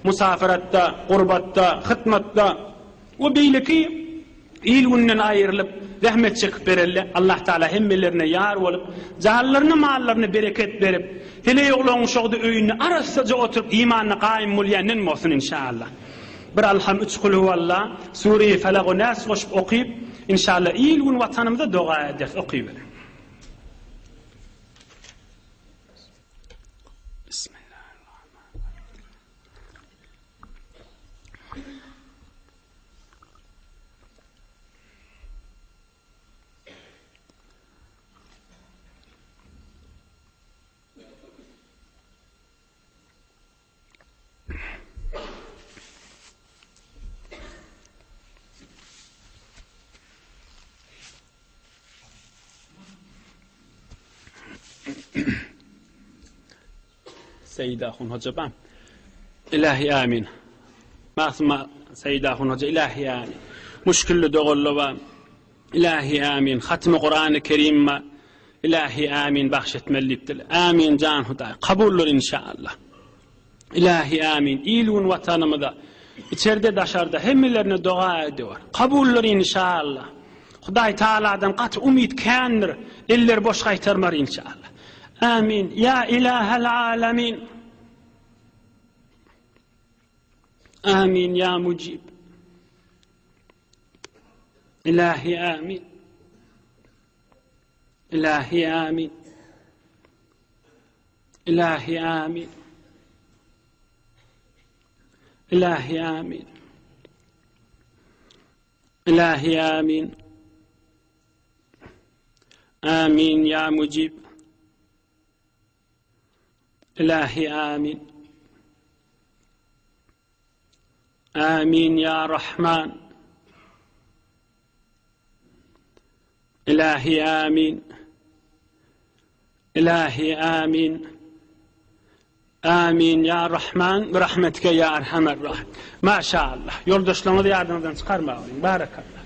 Musafiratda, gurbatda, hytmatda we beýleki il-günden aýrylyp zähmet çekip berelle Allah Taala hemmelerine ýar bolup, janlaryna mallaryna bereket berip, heleý oglan uşagda öýünde arassaja oturyp imanyna gaýym bolýandan bolsun inşaallah. Bir Alham üç Kulhuwalla, Sureýi Felak we Näs goşup okyp, inşallah il gün watanymyza doga ederis okyberiň. Bismillahirrahmanirrahim. Seýid Ahun hoja ba. Ilahi amin. Magsuma Seýid Ahun hoja ilahi amin. Muşkilli doganlar ba. Ilahi amin. Hatmy Kurany Kerim ba. Ilahi amin bagş etmeli diýipdirler. Amin jan Hudaý. Kabuldyr inşallah. Ilahi amin. Il gün watanymyza içerde daşarda hemmelerine doga ediyor. Kabuldyr inşallah. Hudaý Taaladan gaty umyt kändir. Eller boş gaýtarmar inşallah. Amin. Ya ilahel alamin. Amin ya mujib. Ilahi amin. Ilahi amin. Ilahi amin. Ilahi amin. Ilahi amin. Amin ya mujib. Ilahi amin. Amin ya Rahman. Ilahi amin. Ilahi amin. Amin ya Rahman bi rahmetike ya Erhamer Rahim. Maşallah. Ýoldaşlaryňyzy ýadyňyzdan çykarmagyň. Barakallah.